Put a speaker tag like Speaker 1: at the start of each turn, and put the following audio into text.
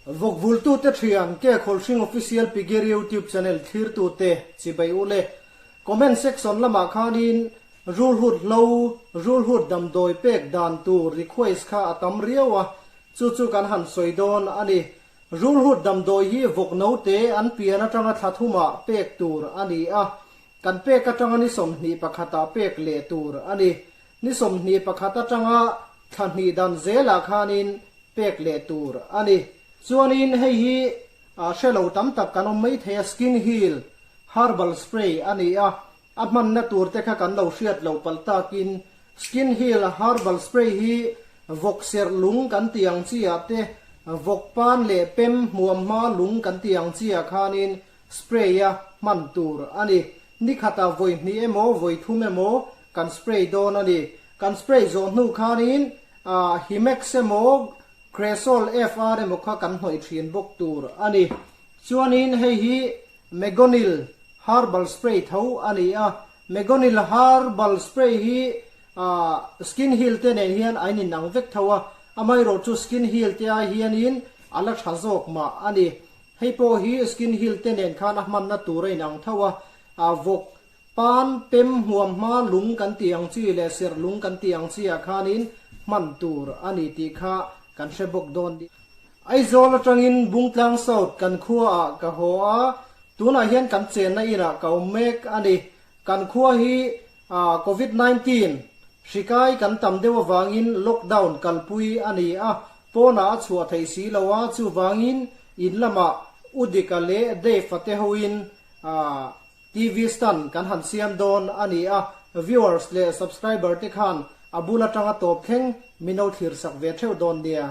Speaker 1: Vawkvultute thian ke Khawlhring Official Piggery YouTube channel thlirtute chibai u le. Comment section lamah khanin Rulhut hlo, Rulhut damdawi pek dan tur request kha a tam riau a, chu chu kan han sawi dawn a ni. Rulhut damdawi hi vawk note an pian atanga thla thumah pek tur a ni a, kan pek atanga ni 21 ah pek leh tur a ni. Ni 21 atanga thla hnih dan zelah khanin pek leh tur a ni. Chuanin hei hi hre lo tam tak kan awm mai thei a, Skin Heal Herbal Spray a ni a, a hmanna tur te kha kan lo hriat loh palh takin Skin Heal Herbal Spray hi vawk serh lung kan tih ang chi ah te, vawk pan leh pem hmuam hma lung kan tih ang chi ah khanin spray a hman tur a ni. Ni khatah vawi hnih emaw vawi thum emaw kan spray dawn a ni. Kan spray zawh hnu khanin Himex emaw Cresol FR emaw kha kan hnawih thin bawk tur a ni. Chuanin hei hi Megonil Herbal Spray tho a ni a. Megonil Herbal Spray hi Skin Heal te nen hian a ininang vek tho a, amaherawh chu Skin Heal te ai hianin a la tha zawk mah a ni. Hei pawh hi Skin Heal te nen khan a hmanna tur a inang tho a, vawk Pan pem hmuam hma lung kan tih ang chi leh serh lung kan tih ang chi ah khanin hman tur a ni tih kha kan hre bawk dawn. Aizawl atangin Bungtlang South kan khua ah ka haw a, tunah hian kan chenna inah ka awm mek a ni. Kan khua hi Covid 19 hri kai kan tam deuh avangin lockdown kalpui a ni a, pawnah a chhuah theih si lo a, chuvangin in lamah Udika leh Dave-a te hoin TV stand kan han siam dawn a ni a, viewers leh subscriber te khan a bul atanga tawp thleng min lo thlir sak ve theuh dawn nia.